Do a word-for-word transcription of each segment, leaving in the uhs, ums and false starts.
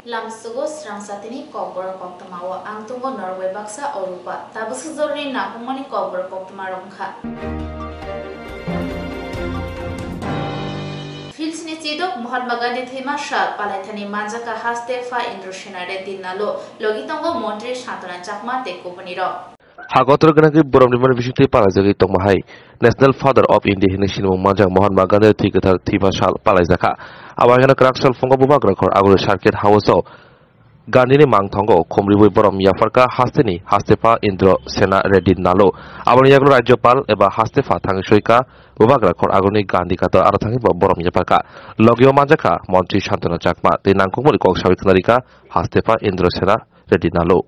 Lamsugo srang satini kokborok koktwmao ang tongo norok bai baksa Orupa. Tabuk sujorni nangkukmani kokborok koktwmarok wngkha. Philsni chidok Mahatma Gandhi thwima sal palaithani manjaka haste pha Indra Sena Reddy Nalo, logi tongo montri Santana Chakma tei kubunirok. Hakotor gwnangwi boromni mani bisingtwi palaijagwi tongma hai National Father of India hinwi sinimung manjak Mahatma Gandhi thwi kwthar thwima sal palaijakha. Abo hai kheno kwrak sal phungo Bubagra khor agori Circuit House-o Gandhini mangthango khumriwi borom yapharkha hasteni hastepha Indra Sena Reddy Nalo. Aboni yagulo Rajyapal eba hastepha thangwi soika Bubagra khor agorni Gandhi kato aro thangwi bo borom yapharkha. Logio manjakha Montri Santana Chakma tei nangkukmani kok sawi khwnarikha hastepha Indra Sena Reddy Nalo.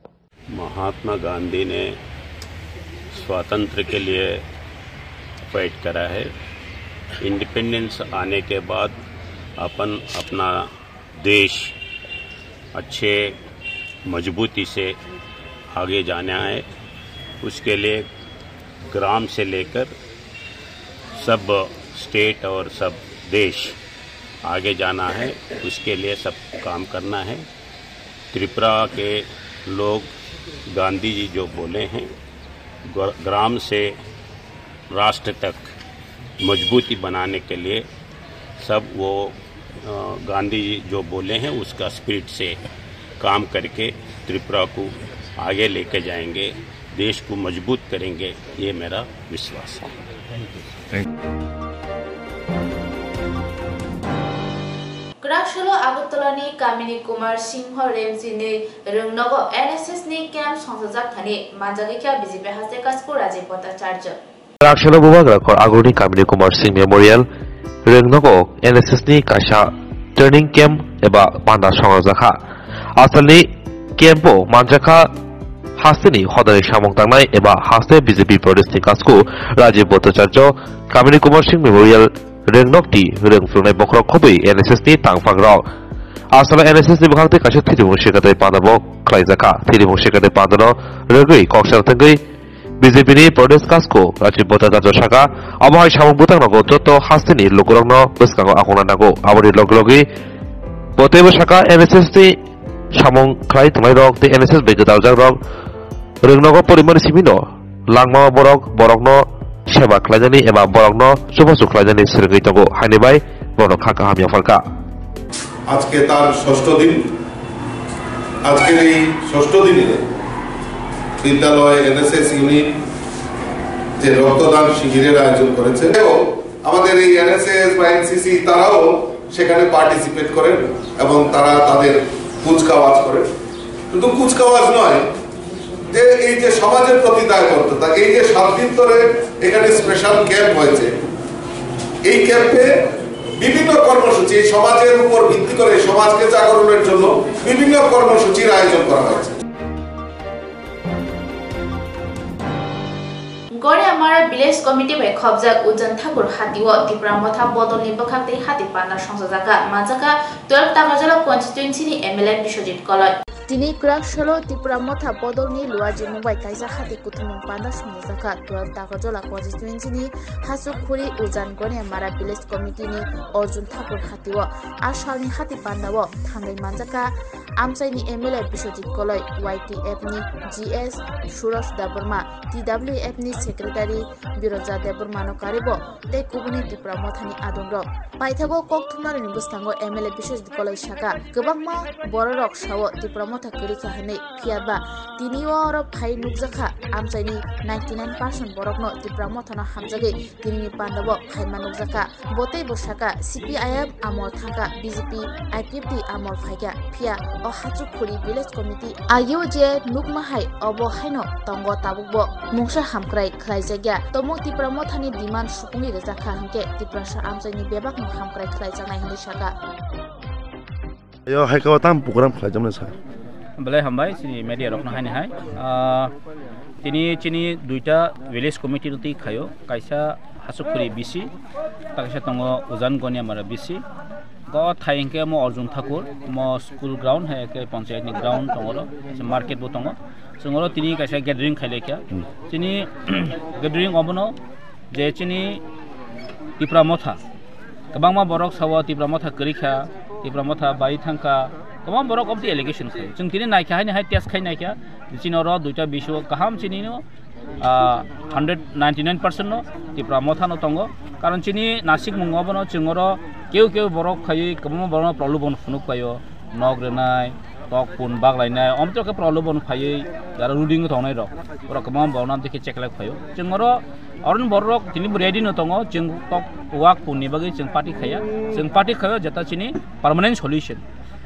Mahatma गांधी ने स्वातंत्र्य के लिए फाइट करा है। इंडिपेंडेंस आने के बाद अपन अपना देश अच्छे मजबूती से आगे जाना है। उसके लिए ग्राम से लेकर सब स्टेट और सब देश आगे जाना है, उसके लिए सब काम करना है। त्रिपुरा के लोग गांधी जी जो बोले हैं, ग्र-, ग्राम से राष्ट्र तक मजबूती बनाने के लिए सब वो, अ, गांधी जी जो बोले हैं, उसका स्पिरिट से काम करके त्रिपुरा को आगे लेके जाएंगे, देश को मजबूत करेंगे, ये मेरा विश्वास है। Kwrak salo Agartala ni Kamini Kumar Singho Remji ni Rwngnogo N S S ni camp songchajak thani manjagwi kha B J P haste kasku Rajiv Bhattacharya. Kwrak salo Bubagra khor agorni Kamini Kumar Singh Memorial Rwngnogo N S S ni kaisa training camp eba panda songchajak kha. Asalni camp o manjakha hasteni hodani samung tangnai eba haste B J P Pradesh ni kasku Rajiv Bhattacharya, Kamini Kumar Singh Memorial Rwngnok twi rwng phwrwngnai bokhorok khobwi N S S ni tangphang rok. Asalo N S S ni bwkhak tei kaisa thwimung sekretai panda bo khlaijakha. Thwimung sekretai panda no rwgwi kok sar thwngwi B J P ni Pradesh Kasku Rajiv Bhattacharya saka, abo hai samung bwtang rogo joto hasteni lukurokno bwskango akhungna nango. Aboni logi logi bo teibo saka N S S ni samung khlai tongnai rok tei N S S bai gwdaljak rok rwngnogo porimani simi no langma borok borokno seba khlainani eba borokno chubachu khlainani swrwngwi tongo, haini bai borok kha kaham yapharkha. আজকে তার ষষ্ঠ দিন। আজকের এই ষষ্ঠ দিনে বিদ্যালয় NSS unit যে রক্তদান শিবিরের আয়োজন করেছে, এবং আমাদের এই এনএসএস বা এনসিসি তারাও সেখানে পার্টিসিপেট করেন এবং তারা তাদের কুচকাওয়াজ করেন। শুধু কুচকাওয়াজ নয়, যে এই যে সমাজের প্রতি দায়বদ্ধতা, এই যে সাত দিন ধরে এখানে স্পেশাল ক্যাম্প হয়েছে, এই ক্যাম্পে বিভিন্ন কর্মসূচি, এই সমাজের উপর ভিত্তি করে সমাজকে জাগরণের জন্য বিভিন্ন কর্মসূচির আয়োজন করা হয়েছে। Goriamara Village Committee bai khopjak Ujan Thakur hati o Tipra Motha bodolni bwkhak tei hati panda songchajakha, manjakha twelve Takarjala constituency ni M L A Biswajit Koloi. Tini kwrak salo Tipra Motha bodolni luajimung bai kaijak hati kuthumung panda songchajakha twelve Takarjala constituency ni Hasukhuri Ujan Goriamara Village Committee ni Arjun Thakur hati o. A salni hati panda o thanglai manjakha Amchaini M L A Biswajit Koloi, Y T F ni G S Suraj Debbarma, T W F ni Secretary Biroja Debbarma no karibo tei kubuni Tipra Mothani adongrok. Paithago kok thumnarokni bwskango M L A Biswajit Koloi saka, kwbangma bororok sao Tipra Motha kwrwi kha hwnwi, phiya ba tini o oro phai nukjakha amchaini ninety nine percent borokno Tipra Mothano hamjagwi tinini pandao phaima nukjakha. Bo tei bo saka, C P I M amol thangkha, B J P, I P F T amol phaikha, phiya o Hachukhuri Village Committee agio je nukma hai obo haino tongo tabukbo mungsa hamkrai khlaijakya. Tomung Tipra Mothani demand supungwi rwjakha hwnkhe Tiprasa amchaini bebakno hamkrai khlaijaknai hwnwi saka. Yo, hai khe o tamo program khlaijakmani sa? Belai hambai chini media rokno haini hai. Ah, tini chini duita village committee rok twi khaio, kaisa Hachukhuri B C, kaisa tongo Ujan Goniamara B C. Go thai hwnkhe mo Arjun Thakur, mo school ground hai khe panchayat ni ground tongo ro, se market bo tongo. Chwng oro tini kaisa gathering khailai kha. Hmm. Chini gathering obono je chini Tipra Motha, kwbangma borok sao Tipra Motha kwrwi kha, Tipra Motha bai thang kha, Kwbangma borok oboni allegation khaio. Chwng tini naikha, haini hai test khai naikha. Chini oro duita bish o kaham chini no, ah, hundred ninety nine percent no Tipra Motha no tongo. Karon chini nasikmung obono chwng oro keu keu borok phaiwi kwbangma borok no prolobon phunuk paio. Nok rwnai, tok pun baglainai, omtwi khe prolobon phaiwi aro ruding tongnai rok. Borok kwbangma borok no amtwi khe cheklai phaio. Chwng oro, oro ni borok tini bo ready no tongo. Chwng tok wak pun ni bagwi chwng party khaiya. Chwng party khaio jeta chini permanent solution.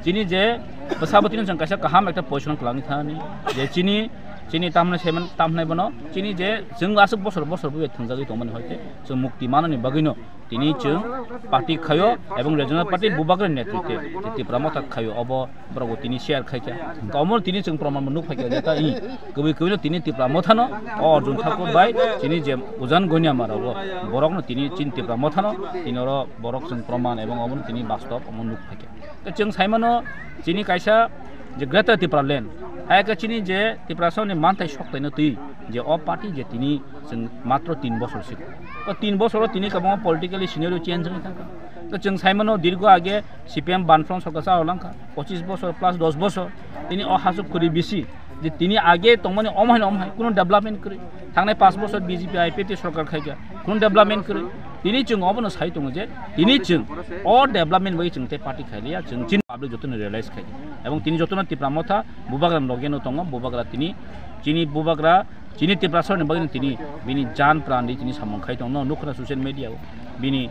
Chini je bwsa bwtwino chwng kaisa kaham ekta position kwlangwi thani, je chini, chini tamhnai semen tamhnai bono, chini je chwng aswk bosor bosor bo thwngjagwi tongmani hoite chwng mukti manani bagwino tini chwng party khaio, ebong regional party bubagra netritwe Tipra Motha khaio, obo borok bo tini share khaikha. Omo tini chwng proman bo nuk phaikha je ta i kwbwi kwbwino tini Tipra Mothano o Arjun Thakur bai chini je Ujan Goniama rogo borokno tini chini Tipra Mothano tini oro borok chwng proman ebong omono tini bastob omo nuk phaikha. Tei chwng saimano chini kaisa je Greater Tipraland, hai khe chini je Tiprasani manthai soktaino twi je o party je tini chwng matro tin bosor siko. O tin bosoro tini kwbangma politically scenario change wngwi thangkha. To chwng saimano dirgo age C P M banfront sorkar chalo langkha, pochis bosor plus dos bosor, tini o hasuk khuri bisi je tini age tongmani omo hai omo hai kuno development kwrwi. Thangnai pas bosor B J P I P F T sorkar khaikha, kuno development kwrwi. Tini chwng obono sai tongo je tini chwng o development bai chwng tei party khailiya, chwng chini public jotono realize khaikha. Ebong tini jotono Tipra Motha bubagra ni loge no tongo, bubagra tini chini bubagra chini Tiprasani bagwi tini bini jan pran di tini samung khai tongno nukha social media o bini.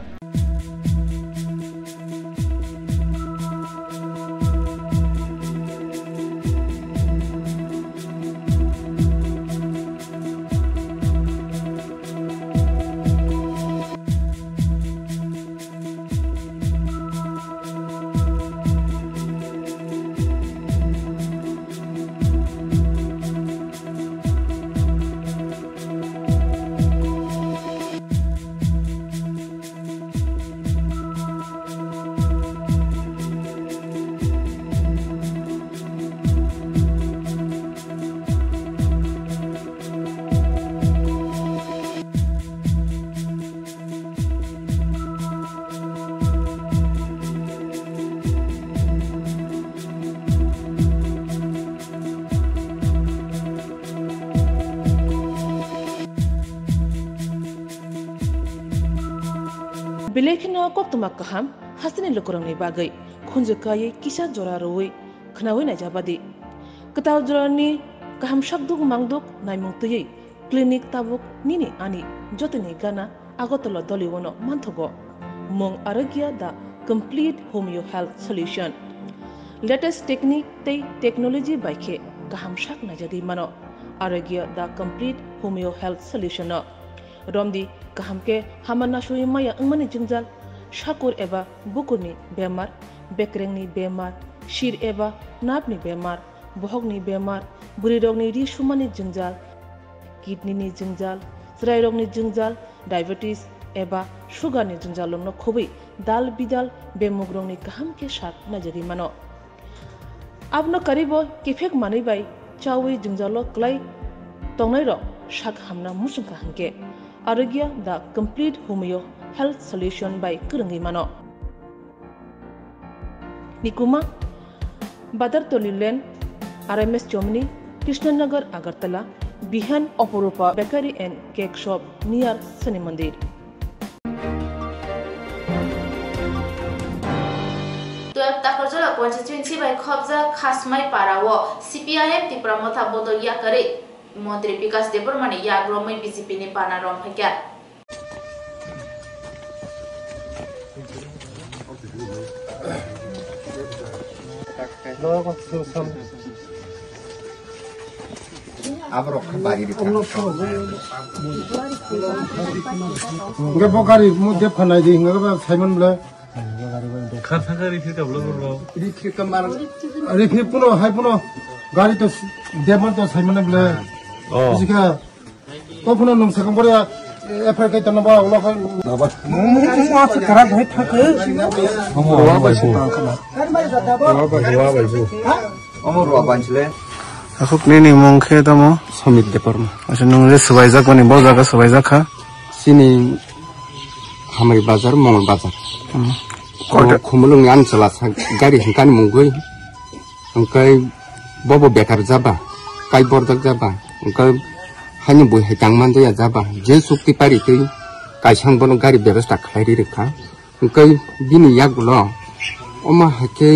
Belai kheno koktwma kaham hasteni lukurokni bagwi khunju kaiwi kisa jora rwui khwnaui naijabadi. Kwtal jorani kaham sakduk mangduk naimung twiwi clinic tabuk nini ani jotoni gana Agartala Doliwano manthogo. Mung Arogya the complete homeo health solution. Latest technique tei technology bai khe kaham sak naijagwi mano Arogya the complete homeo health solution no. Romdi kaham khe hama nasui maya wngmani jwngjal, sakur eba bukurni bemar, bekrengni bemar, sir eba nerve ni bemar, bohokni bemar, bwrwirokni ri sumani jwngjal, kidney ni jwngjal, chwrairokni jwngjal, diabetes eba sugar ni jwngjalrokno khobwi dal bidal bemugrokni kaham khe sak naijagwi mano. Abono karibo kiphek manwi bai chaui jwngjalo kwlai tongnairok sak hamna muchungkha hinkhe Arogya the complete homeo health solution bai kwrwngwi mano. Nikuma, Badartoli Lane, R M S Chomni, Krishnanagar, Agartala, Bihan Oporupa Bakery and Cake Shop near Shani Mandir. Twelve Takarjala constituency bai khobjak Khasmai para o C P I M Tipra Motha bodol yakarwi Montri Bikash Debbarma ni yak romwi B J P ni bana romphai kha. Aborok kha bari di. Hingke bo gari mo dep khanai di, hingke ba Simon ble. Kha thang kha rifir ka blo bro. Rifir ka mar. Rifir puno, hai puno. Gari to dep man to Simon ble. Oh. Bisika. Ko phano nung sakang bore, eh, F I R kai tano ba, ulo kai. Baba. Mo, mo, mo, mo, asa kara dhai thak. Omo ruwa bai bu. Ruwa bai bu. Omo ruwa bai chile. Asuk nini mung khe tamo? Samit Debbarma. Asa nung je swbaijak mani, bo jaga swbaijak kha? Sini Hamai bazar, Mongol bazar. Hmm. Kono Khumulwng ni ani chwla sa gari hingkani mungwi. Hwnkhe bobo bekar jaba, kai borjak jaba, hwnkhe haini bui hai tang manjaya jaba, je chukti pari twi kaisang bono gari bebesta khlai ri rwkha. Hwnkhe bini yagulo omo hai khe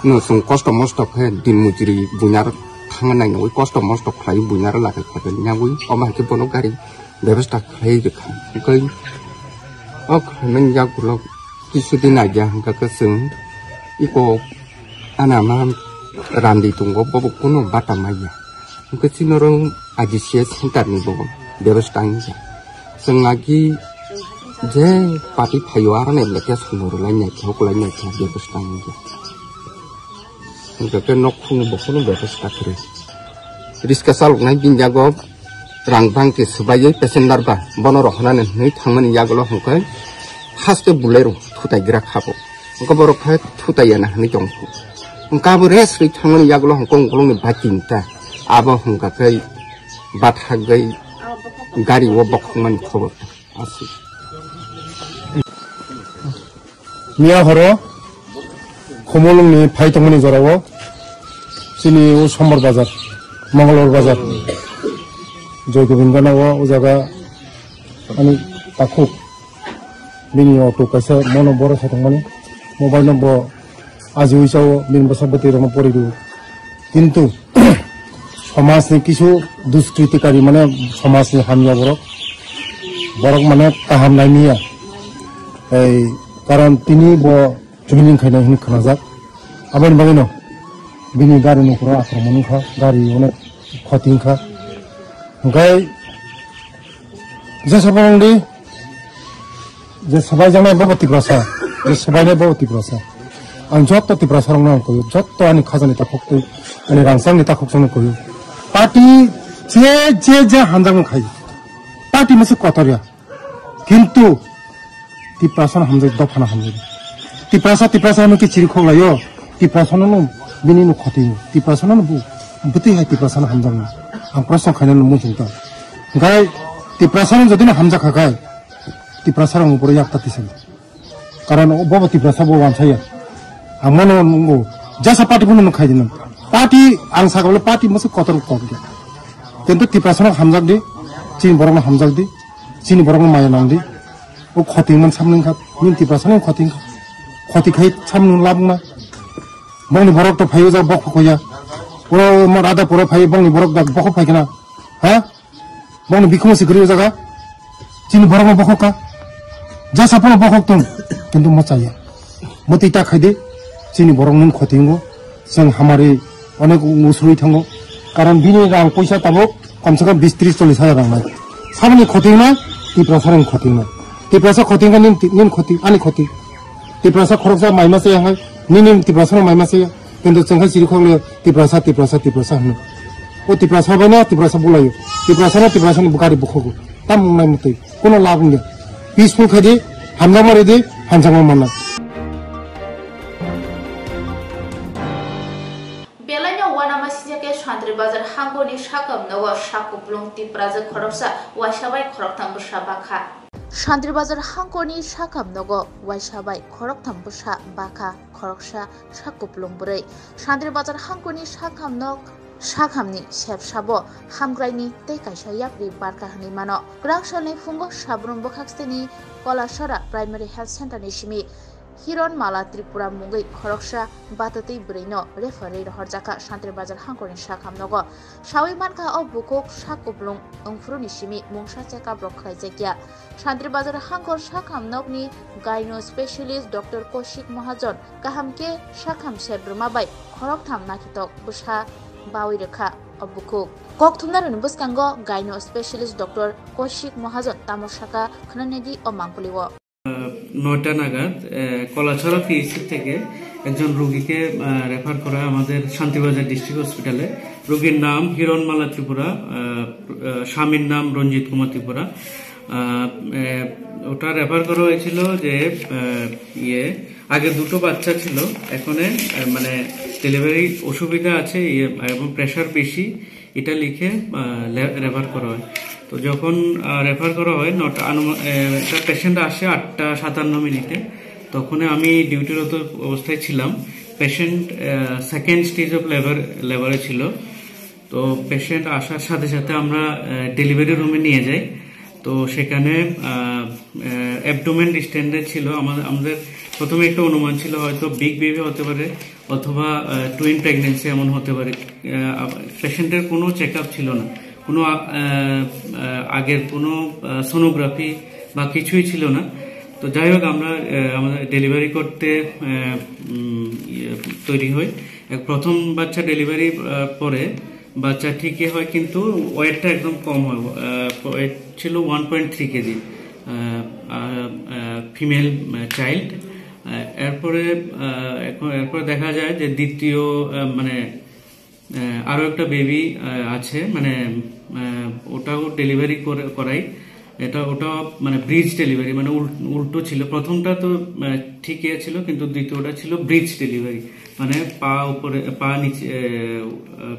no chwng kosto mosto khe din mujri buinaro thangna nainogwi kosto mosto khlai buinaro lakai khaikhe nagwi omo hai khe bono gari bebesta khlai rwkha. Hwnkhe o khlaimani yagulo kisu din agya hwnkha khe chwng iko ana ma randi tongo, bobo kunu bata maya. Hwnkhe chini oro I D C S center ni bo bebesta wngya. Chwng agi je party phaio aroni application no rwlai naikha, huklai naikha, bebesta wngya. Hwnkhe khe nok khungni bo kunu bebesta kwrwi. Riska chaloknai bini yago rang bangke swbaiwi passenger ba bono rohornani hwnwi thangmani yagulo hwnkhe haste bulai rw thutai gra kha bo. Hwnkhe borok khe thutai ya na hwnwi tong kho. Hwnkhe abo rest rwi thangmani yagulo hwnkhe ukulungni bati ta abo hwnkha khe bathagwi gari o bokhokmani khobor aswk. Miya horo Khumulwngni phai tongmani jorao chini o Sombar Bazar, Mongolbar Bazar, Joy Govinda no o, o jaga ani takhuk bini auto kaisa mono boro sa tongmani, mobile no bo ajiwi chao bini bwsa bwtwi rokno pori rw. Kintu somajni kisu duskritikari, mane somajni hamya borok, borok mane kaham naimiya. Ei, karon tini bo joining khainai hwnwi khnajak. Aboni bagwino bini gari nokro akromon wngkha, gari onek khoti wngkha. Hwnkhe jesa borok di, je swbaijaknai bobo Tiprasa, je swbainai bobo Tiprasa. Ang joto Tiprasa rokno ang koyo, joto ani khajani takhuk twi, ani rangchakni takhuk chongno koyo. Party je, je, je hamjakno khai. Party mase kotor ya. Kintu Tiprasa no hamjak, dopha no hamjak. Tiprasa, Tiprasa no ke chiri khok layo. Tiprasa no no bini no khoti. Tiprasa no bu, bwtwi hai Tiprasa no hamjak no. Ang proshno khaina no muchung ta. Gai Tiprasa no jodi no hamjak kha kai. Tiprasa rang upor yak ta tisani. Karon o bobo Tiprasa bo wansaya. Ang mano nungo. Jasa party puno khai dinam. Party ang sakabalo party mase kotor kok. Kintu Tiprasa no hamjak di. Chini borok no hamjak di. Chini borok no maya nang di. O khoti man samnung kha. Nin Tiprasa no khoti kha. Khoti khai samnung labung ma. Bongni borok to phayo ja bok khoya. Pura mo rada pura phayo bongni borok da bok phai kana. Ha? Bongni bikhumo si kwrwi o jaga. Chini borok no bokhok ka. Jasa pono bokhok tong. Kintu mo chaya. Mo twi ta khai di. Chini borok nung khoti ngo. Chwng hamari onek usrui thango. Karon bini rang poisa tabuk kom se kom bis tris chollis hajar rang nai. Saboni khoti na, Tiprasa rang khoti na. Tiprasa khoti na nin, nin khoti, ani khoti. Tiprasa khoroksa maima se yang hai. Nini Tiprasa no maima se ya. Kintu chwng hai chiri khok le Tiprasa, Tiprasa, Tiprasa hino. O Tiprasa bai na Tiprasa bulayo. Tiprasa na Tiprasa ni bukari bukhogo. Tam nai mutui. Kono lab wngya. Peaceful khai di, hamjakma rw di, hamjakma manna. Belaino uanama sijak khe Santri Bazar hangkoni sakam nogo sak kuplung Tiprajwk khoroksa waisa bai khoroktham bwsa bakha. Santri Bazar hangkoni sakam nogo waisa bai khoroktham bwsa bakha khoroksa sak kuplung bwrwi. Santri Bazar hangkoni sakam nok sakhamni sepsabo hamkraini tei kaisa yapri barkha hwnwi mano. Kwrang salni phungo Sabrum bwkhakseni Kolasora Primary Health Center ni simi Hiron Mala Tripura mungwi khoroksa batwtwi bwrwino refer-wi rohorjakha Santri Bazar hangkorni sakham nogo. Sawi mankha o bukhuk sak kuplung wngphuruni simi mungsa check-up rok khlaijakya. Santri Bazar hangkor sakham nokni gyno specialist Doctor Koshik Mahajon kaham khe sakham sep rwma bai khoroktham nakhitok bwsa bawi rwkha o bukhuk. Kok thumnarokni bwskango gyno specialist Doctor Koshik Mahajon tamo saka khwnanai di o mangpili o. নয়টা নাগাদ, আহ, কলাছড়া পিএইচসি থেকে একজন রোগীকে, আহ, রেফার করা আমাদের শান্তিবাজার ডিস্ট্রিক্ট হসপিটালে। রোগীর নাম হিরণমালা ত্রিপুরা, আহ, আহ, স্বামীর নাম রঞ্জিত কুমার ত্রিপুরা। আহ, আহ, ওটা রেফার করা হয়েছিল যে, আহ, ইয়ে, আগে দুটো বাচ্চা ছিল, এখন, আহ, মানে, ডেলিভারি অসুবিধা আছে, ইয়ে, এবং প্রেশার বেশি, এটা লিখে, আহ, লে-, রেফার করা হয়। তো যখন, আহ, রেফার করা হয়, নটা আনুমা-, আহ, একটা পেশেন্ট আসে আটটা সাতান্ন মিনিটে, তখন আমি ডিউটিরত অবস্থায় ছিলাম। Patient second stage of labour লেবারে ছিল। তো পেশেন্ট আসার সাথে সাথে আমরা ডেলিভারি রুমে নিয়ে যাই। তো সেখানে অ্যাবডোমেন ডিস্টেন্ডে ছিল। আমাদের আমাদের প্রথমে একটা অনুমান ছিল হয়তো বিগ বেবি হতে পারে অথবা টুইন প্রেগনেন্সি এমন হতে পারে। পেশেন্টের কোনো চেক আপ ছিল না, কোনো আ- আহ, আহ, আগের কোনো সোনোগ্রাফি বা কিছুই ছিল না। তো যাই হোক, আমরা আহ, আমাদের ডেলিভারি করতে আহ, উম, ইয়ে, তৈরি হই। এক প্রথম বাচ্চা ডেলিভারি পরে বাচ্চা ঠিকই হয়, কিন্তু ওয়েটটা একদম কম হয়। ওয়েট ছিল one point three KG, female child. এরপরে আহ, এখন এরপরে দেখা যায় যে দ্বিতীয় আহ, মানে আহ, আরও একটা বেবি আছে, মানে আহ, ওটাও ডেলিভারি করে করাই। এটা ওটা মানে ব্রিজ ডেলিভারি, মানে উল- উল্টো ছিল। প্রথমটা তো আহ, ঠিকই ছিল, কিন্তু দ্বিতীয়টা ছিল ব্রিজ ডেলিভারি, মানে পা উপরে, পা নিচে, আহ, আহ,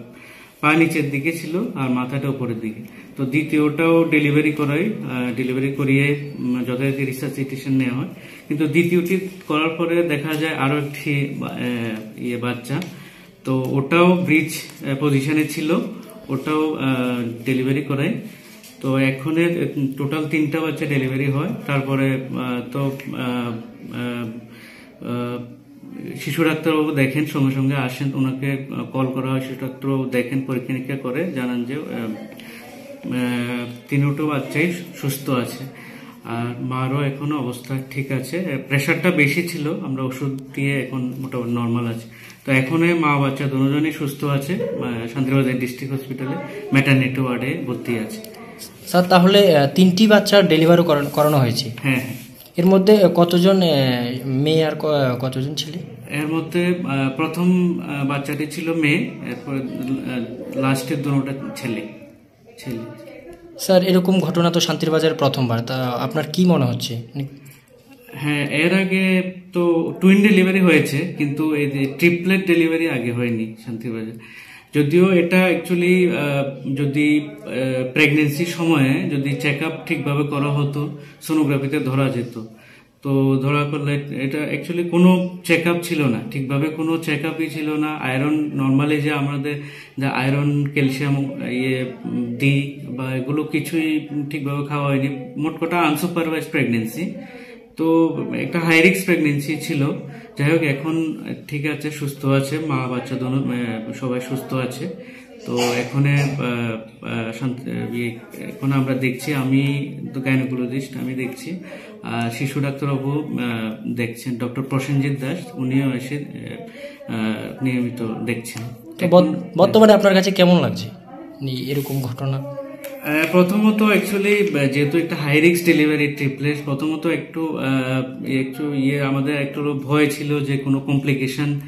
পা নিচের দিকে ছিল আর মাথাটা উপরের দিকে। তো দ্বিতীয়টাও ডেলিভারি করাই। ডেলিভারি করিয়ে উম, যথারীতি রিসার্সিটেশন নেওয়া হয়, কিন্তু দ্বিতীয়টি করার পরে দেখা যায় আরও একটি বা- আহ, ইয়ে বাচ্চা। তো ওটাও ব্রিজ পজিশনে ছিল, ওটাও ডেলিভারি করাই। তো এখনের টোটাল তিনটা বাচ্চা ডেলিভারি হয়। তারপরে আহ, তো আহ, আহ, আহ, শিশু ডাক্তারবাবু দেখেন, সঙ্গে সঙ্গে আসেন, ওনাকে কল করা হয়, শিশু ডাক্তারবাবু দেখেন, পরীক্ষা নিরীক্ষা করে জানান যে আহ, আহ, তিনোটো বাচ্চাই সুস্থ আছে। আর মারও এখনো অবস্থা ঠিক আছে। প্রেশারটা বেশি ছিল, আমরা ওষুধ দিয়ে এখন মোটামুটি নর্মাল আছে। তো এখন এই মা বাচ্চা দুজনই সুস্থ আছে আহ, শান্তিরবাজার ডিস্ট্রিক্ট হসপিটালে ম্যাটারনিটি ওয়ার্ডে ভর্তি আছে। স্যার, তাহলে আহ, তিনটি বাচ্চার ডেলিভারি করান- করানো হয়েছে। হ্যাঁ, হ্যাঁ। এর মধ্যে আহ, কতজন আহ, মেয়ে আর ক- কতজন ছেলে? এর মধ্যে আহ, প্রথম আহ, বাচ্চাটি ছিল মেয়ে, এরপরে আহ, লাস্টের দুটোটা ছেলে। ছেলে। স্যার, এরকম ঘটনা তো শান্তিরবাজারে প্রথমবার, তা আপনার কি মনে হচ্ছে? মানে হ্যাঁ, এর আগে তো টুইন ডেলিভারি হয়েছে, কিন্তু এই যে ট্রিপলেট ডেলিভারি আগে হয়নি শান্তিরবাজার। যদিও এটা অ্যাকচুয়ালি যদি প্রেগনেন্সির সময়ে যদি চেক আপ ঠিকভাবে করা হতো, সোনোগ্রাফিতে ধরা যেত। তো ধরা পড়লে এটা অ্যাকচুয়ালি কোনো চেক আপ ছিল না, ঠিকভাবে কোনো চেক আপই ছিল না। আয়রন নর্মালি যে আমাদের যে আয়রন, ক্যালসিয়াম ইয়ে উম, দিই বা এগুলো কিছুই ঠিকভাবে খাওয়া হয়নি। মোট কথা আনসুপারভাইজ প্রেগনেন্সি। তো একটা হাই রিস্ক প্রেগনেন্সি ছিল। যাই হোক, এখন ঠিক আছে, সুস্থ আছে, মা বাচ্চা দোনো আহ, সবাই সুস্থ আছে। তো এখনে আহ, আহ, শান্ত- আহ, ইয়ে, এখন আমরা দেখছি, আমি তো গাইনোকোলজিস্ট, আমি দেখছি। আহ, শিশু ডাক্তারবাবু আহ, দেখছেন, ডক্টর প্রসেনজিৎ দাস, উনিও এসে আহ, আহ, নিয়মিত দেখছেন। তো বর্ত- এখন বর্তমানে আপনার কাছে কেমন লাগছে, মানে, এরকম ঘটনা? আহ, প্রথমত অ্যাকচুয়ালি যেহেতু একটা হাই রিস্ক ডেলিভারি ট্রিপলেট, প্রথমত একটু আহ, একটু ইয়ে, আমাদের একটু হলো ভয় ছিল যে কোনো কমপ্লিকেশন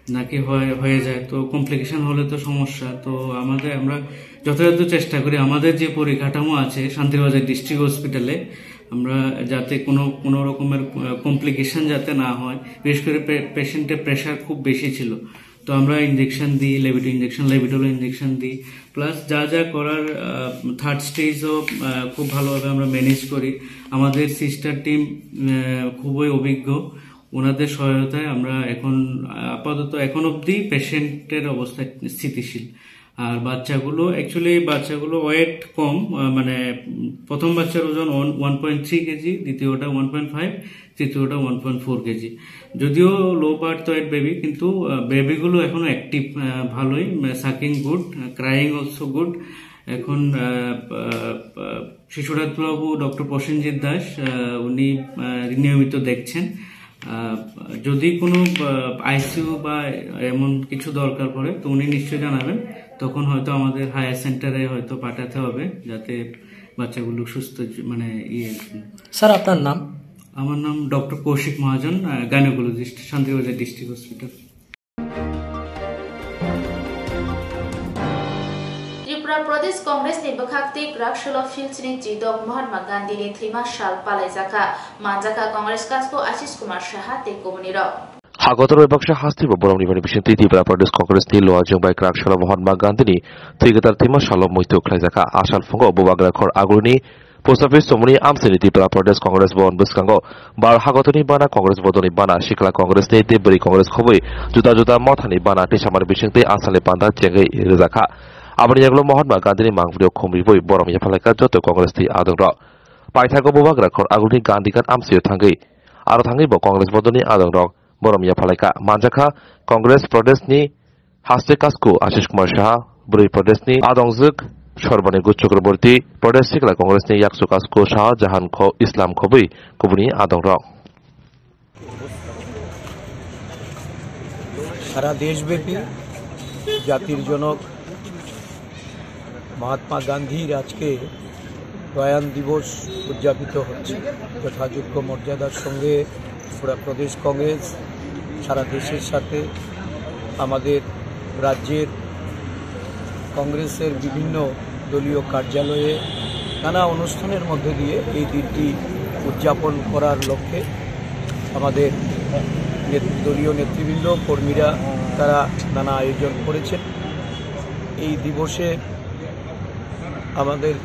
নাকি হয়, হয়ে যায়। তো কমপ্লিকেশন হলে তো সমস্যা। তো আমাদের, আমরা যথাযথ চেষ্টা করি, আমাদের যে পরিকাঠামো আছে শান্তিরবাজার ডিস্ট্রিক্ট হসপিটালে, আমরা যাতে কোনো কোনো রকমের কমপ্লিকেশন যাতে না হয়। বিশেষ করে পেশেন্টের প্রেশার খুব বেশি ছিল। তো আমরা ইঞ্জেকশন দিই, লেবিটো ইঞ্জেকশন, লেবিটোল ইঞ্জেকশন দিই, প্লাস যা যা করার থার্ড স্টেজও খুব ভালোভাবে আমরা ম্যানেজ করি। আমাদের সিস্টার টিম খুবই অভিজ্ঞ, ওনাদের সহায়তায় আমরা এখন আপাতত, এখন অবধি পেশেন্টের অবস্থা স্থিতিশীল। আর বাচ্চাগুলো, অ্যাকচুয়ালি বাচ্চাগুলো ওয়েট কম, আহ, মানে উম, প্রথম বাচ্চার ওজন ওয়ান পয়েন্ট থ্রি কেজি, দ্বিতীয়টা ওয়ান পয়েন্ট ফাইভ, তৃতীয়টা ওয়ান পয়েন্ট ফোর কেজি। যদিও লো বার্থ ওয়েট বেবি, কিন্তু বেবিগুলো এখনো অ্যাক্টিভ, ভালোই, sucking good, crying also good. এখন আহ, আহ, আহ, শিশু ডাক্তারবাবু ডক্টর প্রসেনজিৎ দাস, আহ, উনি আহ, নিয়মিত দেখছেন। আহ, যদি কোনো আইসিইউ বা এমন কিছু দরকার পড়ে, তো উনি নিশ্চয়ই জানাবেন। তখন হয়তো আমাদের হায়ার সেন্টারে হয়তো পাঠাতে হবে, যাতে বাচ্চাগুলো সুস্থ জ- মানে ইয়ে। স্যার, আপনার নাম? আমার নাম doctor Koushik Mahajan, gynaecologist, Shantibazar district hospital. Tripura Pradesh Congress ni bwkhak tei kwrak salo Philsini chidok Mahatma Gandhi ni thwima sal palaijakha, manjakha Congress kasku Ashish Kumar Saha tei kubunirok. Hagotor bai baksa hasteo borokni bani bisingtwi Tripura Pradesh Congress ni luajwng bai kwrak salo Mahatma Gandhi ni thwi kwtal thwima salo muitu khlaijakha. A sal phungo Bubagra khor agulini Post office chumuni amchaini Tripura Pradesh Congress Bhavan bwskango bar hagotoni bana Congress bodolni bana sikla Congress ni tei bwrwi Congress khobwi juda juda mothani bana tei samani bisingtwi asalni panda chengwi rwjakha. Aboni yagulo Mahatma Gandhini mangpili khum ribwi borom yaphalaikha joto Congress ni adongrok. Paithago bubagra khor agulni Gandhi Ghat amchaio thangwi aro thangwi bo Congress bodolni adongrok borom yaphalaikha. Manjakha Congress Pradesh ni Haste Kasku Ashish Kumar Saha, Bwrwi Pradesh ni adongjwk Sorbani Guch Chakraborty, Pradesh Sikla Congress ni Yaksu Kasku Shah Jahan Kho Islam khobwi kubuni adongrok. সারা দেশব্যাপী জাতির জনক মহাত্মা গান্ধীর আজকে প্রয়াণ দিবস উদযাপিত হচ্ছে। যথাযোগ্য মর্যাদার সঙ্গে ত্রিপুরা প্রদেশ কংগ্রেস সারা দেশের সাথে আমাদের রাজ্যের কংগ্রেসের বিভিন্ন দলীয় কার্যালয়ে নানা অনুষ্ঠানের মধ্য দিয়ে এই দিনটি উদযাপন করার লক্ষ্যে আমাদের নেত-, দলীয় নেতৃবৃন্দ, কর্মীরা তারা নানা আয়োজন করেছেন। এই দিবসে আমাদের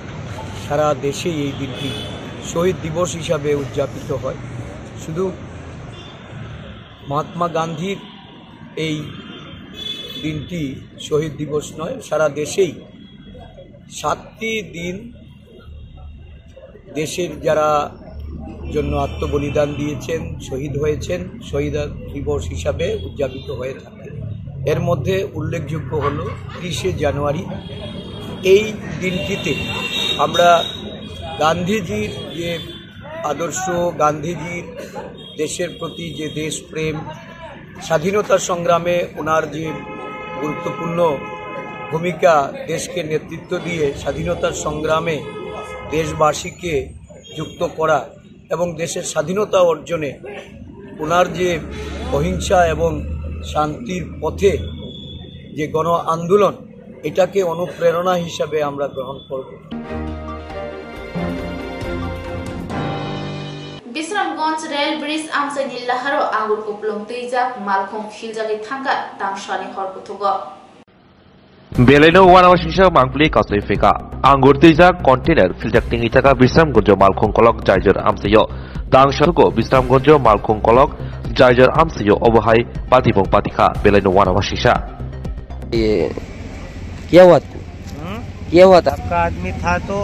সারা দেশেই এই দিনটি শহীদ দিবস হিসাবে উদযাপিত হয়। শুধু মহাত্মা গান্ধীর এই দিনটি শহীদ দিবস নয়, সারা দেশেই সাতটি দিন দেশের যারা জন্য আত্মবলিদান দিয়েছেন, শহীদ হয়েছেন, শহীদ দিবস হিসাবে উদযাপিত হয়ে থাকে। এর মধ্যে উল্লেখযোগ্য হলো তিরিশে জানুয়ারি। এই দিনটিতে আমরা গান্ধীজির যে আদর্শ, গান্ধীজির দেশের প্রতি যে দেশপ্রেম, স্বাধীনতা সংগ্রামে ওনার যে গুরুত্বপূর্ণ ভূমিকা, দেশকে নেতৃত্ব দিয়ে স্বাধীনতার সংগ্রামে দেশবাসীকে যুক্ত করা এবং দেশের স্বাধীনতা অর্জনে ওনার যে অহিংসা এবং শান্তির পথে যে গণ আন্দোলন, এটাকে অনুপ্রেরণা হিসাবে আমরা গ্রহণ করব। Bisramganj Rail Bridge amchaini laharo angur kupulung twijak malkhung philjagwi thangkha tangsani hor kuthugo. Belaino uanama singsa mangpili kasui phika. Angur twijak container philjak tingwi thaka Bisramganj malkhung kolok Jaijor amchaio. Tangsago Bisramganj malkhung kolok Jaijor amchaio obo hai patibung patikha belaino uanama singsa. ये क्या हुआ? हम्म? क्या हुआ था? आपका आदमी था तो?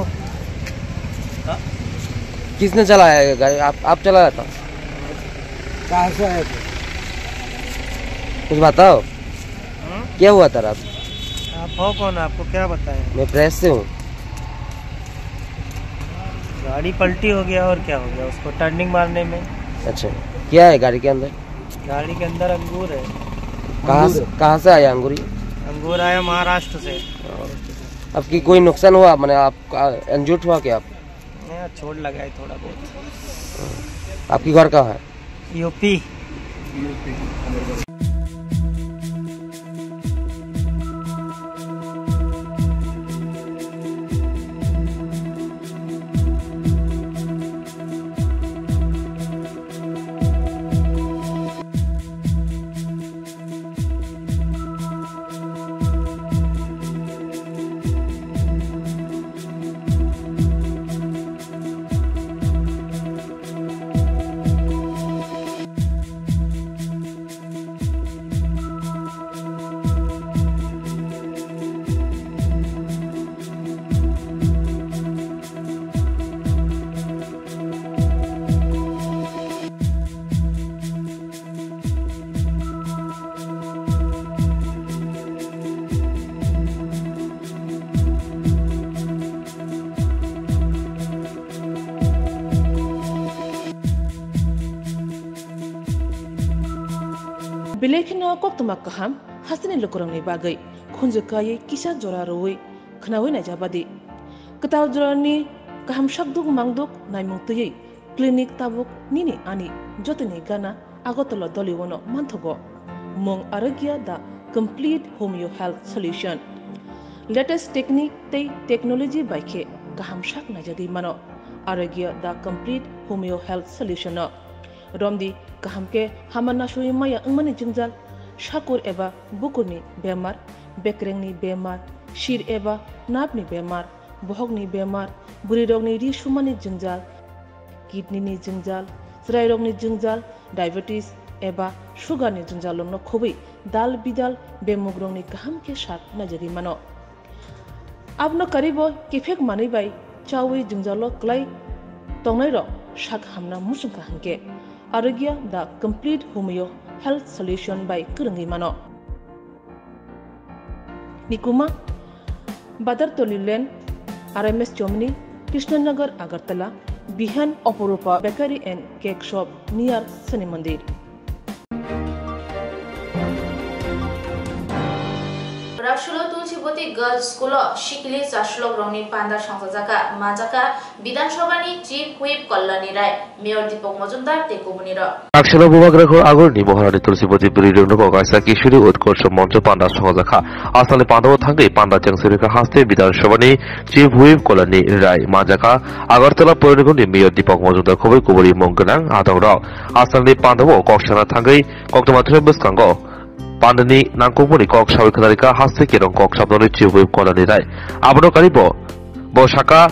किसने चलाया ये गाड़ी? आप, आप चलाया था? कहाँ से आए थे? कुछ बताओ। हम्म? क्या हुआ था रात? आप हो कौन? आपको क्या बताएं? मैं प्रेस से हूँ। गाड़ी पलटी हो गया और क्या हो गया उसको टर्निंग मारने में। अच्छा, क्या है गाड़ी के अंदर? गाड़ी के अंदर अंगूर है। कहाँ से, अंगूर। कहाँ से आया अंगूर ये? अंगूर आया महाराष्ट्र से। आपकी कोई नुकसान हुआ, माने आपका इंजर्ड हुआ क्या आप? नहीं, चोट लगा है थोड़ा बहुत। आपकी घर कहाँ है? UP. Belai kheno koktwma kaham hasteni lukurokni bagwi khunju kaiwi kisa jora rwui khwnaui naijabadi. Kwtal jorani kaham sakduk mangduk naimung twiwi clinic tabuk nini ani jotoni gana Agartala Doliwono manthogo. Mung Arogya the complete homeo health solution. Latest technique tei technology bai khe kaham sak naijagwi mano Arogya the complete homeo health solution no. Romdi kaham khe hama nasui maya wngmani jwngjal, sakur eba bukurni bemar, bekrengni bemar, sir eba napni bemar, bohokni bemar, Bwrwirokni ri sumani jwngjal, kidney ni jwngjal, chwrairokni jwngjal, diabetes eba sugar ni jwngjal rokno khobwi dal bidal bemugrokni kaham khe sak naijagwi mano. Abono karibo kiphek manwi bai chawi jwngjalo kwlai tongnairok sak hamna muchungkha hwnkhe Arogya the complete homeo health solution bai kwrwngwi mano. Nikuma, Badartoli Lane, R M S Chomni, Krishnanagar, Agartala, Bihan Oporupa Bakery and Cake Shop near Shani Mandir. Raksholo Tulsiboti Girls School o sikili chaslok rokni panda songchajakha, majaka Bidhan Sabhani Chief Whip Kalyani Rai, Mayor Deepak Majumdar tei kubunirok. Raksholo Bubagra Khor Agurni Maharani Tulsiboti Bwrwi Rungnogo kaisa Kishori Utkorsho Moncho panda songchajakha. Asali pandao thangwi panda chengsurikha haste Bidhan Sabhani Chief Whip Kalyani Rai, majaka Agartala Porinigomni Mayor Deepak Majumdar khobwi kuburi mung gwnang adongrok. Aswkni pandao kok sana thangwi koktwma thwngwi bwskango pandani nangkukmani kok sawi khwnarikha haste kerong kok sabnani Chief Whip Kalyani Rai. Abono karibo bo saka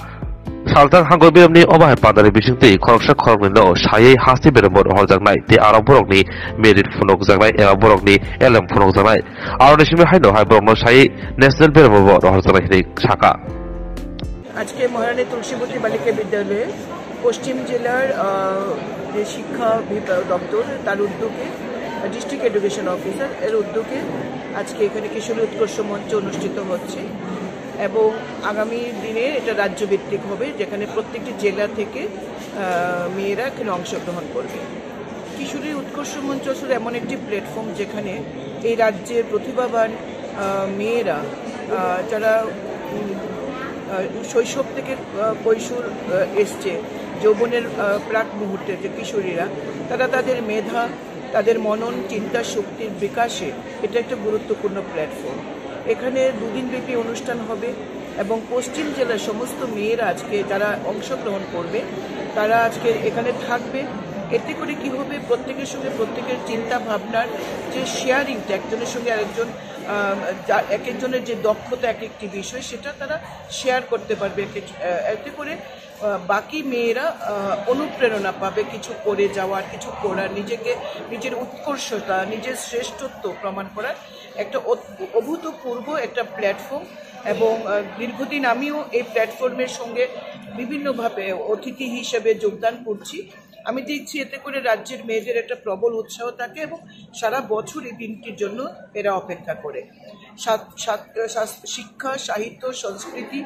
saltang hangor beremni omo hai pandani bisingtwi khoroksa khoroknwino saywi haste berembo rohorjaknai tei aro borokni merit phunukjaknai eba borokni elem phunukjaknai. Aroni simi haino hai borokno saywi national berembo rohorjaknai hinwi saka. আজকে মহারানী তুলসীবতী বালিকা বিদ্যালয়ে পশ্চিম জেলার আহ, যে শিক্ষা বিভাগ দপ্তর, তার উদ্যোগে, ডিস্ট্রিক্ট এডুকেশন অফিসার এর উদ্যোগে আজকে এখানে কিশোরী উৎকর্ষ মঞ্চ অনুষ্ঠিত হচ্ছে এবং আগামী দিনে এটা রাজ্যভিত্তিক হবে, যেখানে প্রত্যেকটি জেলা থেকে আহ, মেয়েরা এখানে অংশগ্রহণ করবে। কিশোরী উৎকর্ষ মঞ্চ আসলে এমন একটি প্ল্যাটফর্ম, যেখানে এই রাজ্যের প্রতিভাবান আহ, মেয়েরা, আহ, যারা উম, আহ, শৈশব থেকে আহ, কৈশোর আহ, এসছে, যৌবনের আহ, প্রাক মুহূর্তে যে কিশোরীরা, তারা তাদের মেধা, তাদের মনন চিন্তা শক্তির বিকাশে এটা একটা গুরুত্বপূর্ণ প্ল্যাটফর্ম। এখানে দুদিন ব্যাপী অনুষ্ঠান হবে এবং পশ্চিম জেলার সমস্ত মেয়েরা আজকে যারা অংশগ্রহণ করবে, তারা আজকে এখানে থাকবে। এতে করে কি হবে, প্রত্যেকের সঙ্গে প্রত্যেকের চিন্তা ভাবনার যে শেয়ারিংটা, একজনের সঙ্গে আরেকজন আহ, যা-, এক একজনের যে দক্ষতা এক একটি বিষয়, সেটা তারা শেয়ার করতে পারবে। এক এক, আহ, এতে করে আহ, বাকি মেয়েরা আহ, অনুপ্রেরণা পাবে কিছু করে যাওয়ার, কিছু করার, নিজেকে, নিজের উৎকর্ষতা, নিজের শ্রেষ্ঠত্ব প্রমাণ করার একটা অত-, অভূতপূর্ব একটা প্ল্যাটফর্ম। এবং আহ, দীর্ঘদিন আমিও এই প্ল্যাটফর্মের সঙ্গে বিভিন্নভাবে অতিথি হিসেবে যোগদান করছি। আমি দেখছি এতে করে রাজ্যের মেয়েদের একটা প্রবল উৎসাহ থাকে এবং সারা বছর এই দিনটির জন্য এরা অপেক্ষা করে। সাত-, সাত-, সাস-, শিক্ষা, সাহিত্য, সংস্কৃতি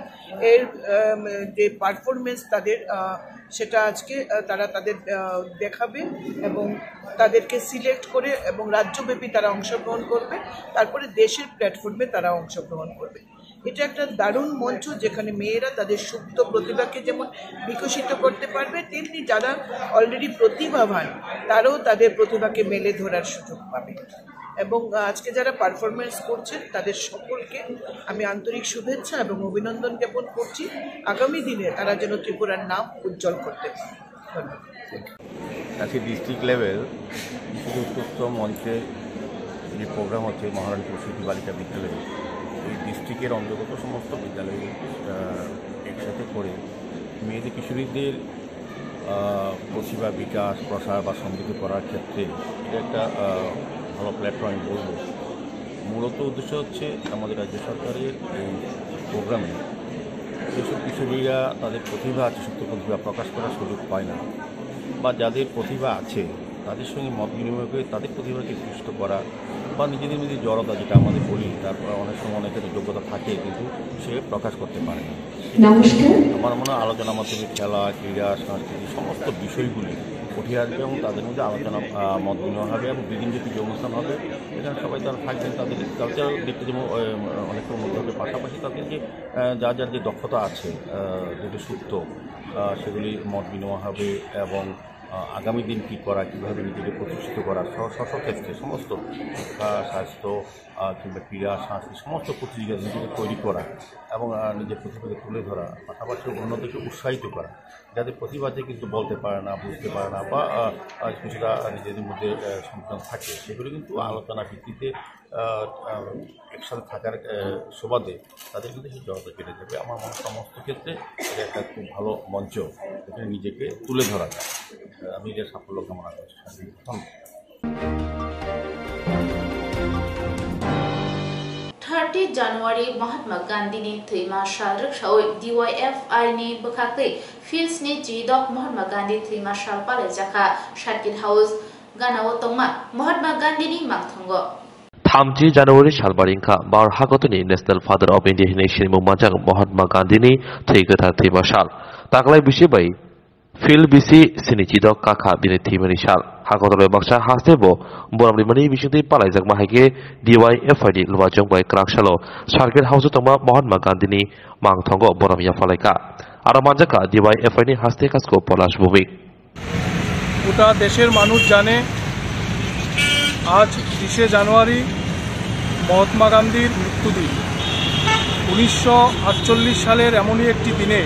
এর, আম, যে পারফরমেন্স তাদের, আহ, সেটা আজকে, আহ, তারা তাদের, আহ, দেখাবে এবং তাদেরকে সিলেক্ট করে এবং রাজ্যব্যাপী তারা অংশগ্রহণ করবে, তারপরে দেশের প্ল্যাটফর্মে তারা অংশগ্রহণ করবে। এটা একটা দারুণ মঞ্চ, যেখানে মেয়েরা তাদের সুপ্ত প্রতিভাকে যেমন বিকশিত করতে পারবে, তেমনি যারা অলরেডি প্রতিভাবান, তারাও তাদের প্রতিভাকে মেলে ধরার সুযোগ পাবে। এবং আজকে যারা পারফরমেন্স করছেন, তাদের সকলকে আমি আন্তরিক শুভেচ্ছা এবং অভিনন্দন জ্ঞাপন করছি। আগামী দিনে তারা যেন ত্রিপুরার নাম উজ্জ্বল করতে পারে। ধন্যবাদ। আজকে ডিস্ট্রিক্ট লেভেল শুধু উত্তপ্ত মঞ্চে যে প্রোগ্রাম হচ্ছে মহারানী তুলসী বালিকা বিদ্যালয়ে, এই ডিস্ট্রিক্টের অন্তর্গত সমস্ত বিদ্যালয়ে আহ, একসাথে করে মেয়েদের, কিশোরীদের আহ, প্রতিভা বিকাশ, প্রসার বা সমৃদ্ধি করার ক্ষেত্রে এটা একটা আহ, ভালো প্ল্যাটফর্ম আমি বলবো। মূলত উদ্দেশ্য হচ্ছে আমাদের রাজ্য সরকারের এই প্রোগ্রামে যেসব কিশোরীরা তাদের প্রতিভা আছে, সুপ্ত প্রতিভা প্রকাশ করার সুযোগ পায় না, বা যাদের প্রতিভা আছে তাদের সঙ্গে মত বিনিময় করে তাদের প্রতিভাকে পুষ্ট করা, বা নিজেদের মধ্যে জড়তা যেটা আমাদের বলি, তারপর অনেক সময় অনেকের যোগ্যতা থাকে কিন্তু সে প্রকাশ করতে পারে না। নমস্কার। আমার মনে হয় আলোচনার মাধ্যমে খেলা, ক্রীড়া, সংস্কৃতি সমস্ত বিষয়গুলি উঠে আসবে এবং তাদের মধ্যে আলোচনা, আহ, মত বিনিময় হবে এবং দুদিন ব্যাপী যে অনুষ্ঠান হবে, এখানে সবাই তারা থাকবেন, তাদের কালচারাল দিকটা যেমন, আহ, অনেকটা উন্নত হবে, পাশাপাশি তাদের যে, আহ, যার যার যে দক্ষতা আছে, আহ, যেটা সুপ্ত, আহ, সেগুলি মত বিনিময় হবে এবং আহ, আগামী দিন কি করা, কিভাবে নিজেকে প্রতিষ্ঠিত করা, স-, স্ব-, স্বক্ষেত্রে সমস্ত শিক্ষা, স্বাস্থ্য, আহ, কিংবা ক্রীড়া, সংস্কৃতি সমস্ত প্রতিযোগিতা নিজেকে তৈরি করা এবং, আহ, নিজের প্রতিভাকে তুলে ধরা, পাশাপাশি অন্যদেরকে উৎসাহিত করা, যাদের প্রতিভাতে কিন্তু বলতে পারে না, বুঝতে পারে না বা, আহ, আহ, কিছুটা নিজেদের মধ্যে, আহ, সংশয় থাকে, সেগুলো কিন্তু আলোচনা ভিত্তিতে, আহ, আহ, একসাথে থাকার, আহ, সুবাদে তাদের কিন্তু সেই জড়তা কেটে যাবে। আমার মনে হয় সমস্ত ক্ষেত্রে এটা একটা খুব ভালো মঞ্চ, এখানে নিজেকে তুলে ধরা যায়। আমি এটার সাফল্য কামনা করছি। ধন্যবাদ। Thirty January Mahatma Gandhi ni thwima sal rwksawi D Y F I ni bwkhaktwi Fields ni chidok Mahatma Gandhi thwima sal palaijakha Circuit House ganao tongma Mahatma Gandhi ni mangthongo. Thamchi January salbar wngkha Bharat hakotorni National Father of India hinwi sinimung manjak Mahatma Gandhi ni thwi kwthar thwima sal. Taklai bisi bai Field bisi sini chidok kakha bini thwimani sal. Hakotor bai baksa haste bo borom rimani bisingtwi palaijakma hai khe D Y F I ni luachung bai kwrak salo Circuit House o tongma Mahatma Gandhi ni mangthongo borom yaphalaikha. Aro manjakha D Y F I ni haste kasko Polash Bhumik. গোটা দেশের মানুষ জানে, আজ তিরিশে জানুয়ারি মহাত্মা গান্ধীর মৃত্যুদিন। উনিশশো আটচল্লিশ সালের এমনই একটি দিনে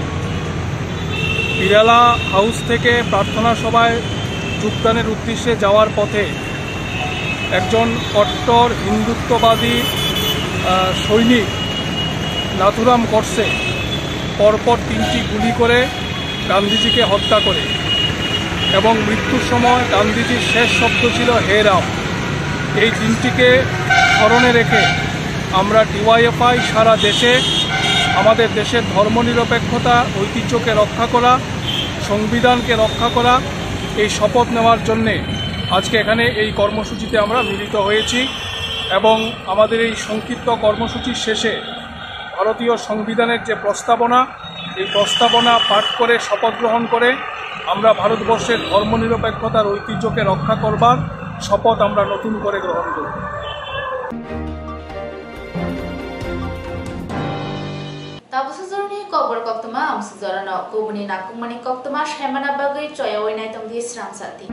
বিড়ালা হাউস থেকে প্রার্থনা সভায় যোগদানের উদ্দেশ্যে যাওয়ার পথে একজন কট্টর হিন্দুত্ববাদী, আহ, সৈনিক নাথুরাম গডসে পরপর তিনটি গুলি করে গান্ধীজিকে হত্যা করে এবং মৃত্যুর সময় গান্ধীজির শেষ শব্দ ছিল, "হে রাম।" এই দিনটিকে স্মরণে রেখে আমরা ডিওয়াইএফআই সারা দেশে আমাদের দেশের ধর্মনিরপেক্ষতা, ঐতিহ্যকে রক্ষা করা, সংবিধানকে রক্ষা করা, এই শপথ নেওয়ার জন্যে আজকে এখানে এই কর্মসূচিতে আমরা মিলিত হয়েছি। এবং আমাদের এই সংক্ষিপ্ত কর্মসূচির শেষে ভারতীয় সংবিধানের যে প্রস্তাবনা, এই প্রস্তাবনা পাঠ করে শপথ গ্রহণ করে আমরা ভারতবর্ষের ধর্মনিরপেক্ষতার ঐতিহ্যকে রক্ষা করবার শপথ আমরা নতুন করে গ্রহণ করব। Tabuk sujurni kokborok koktwma, ang sujurano kubuni nakukmani koktwma saimana bagwi choyawi naitongdi srang sati.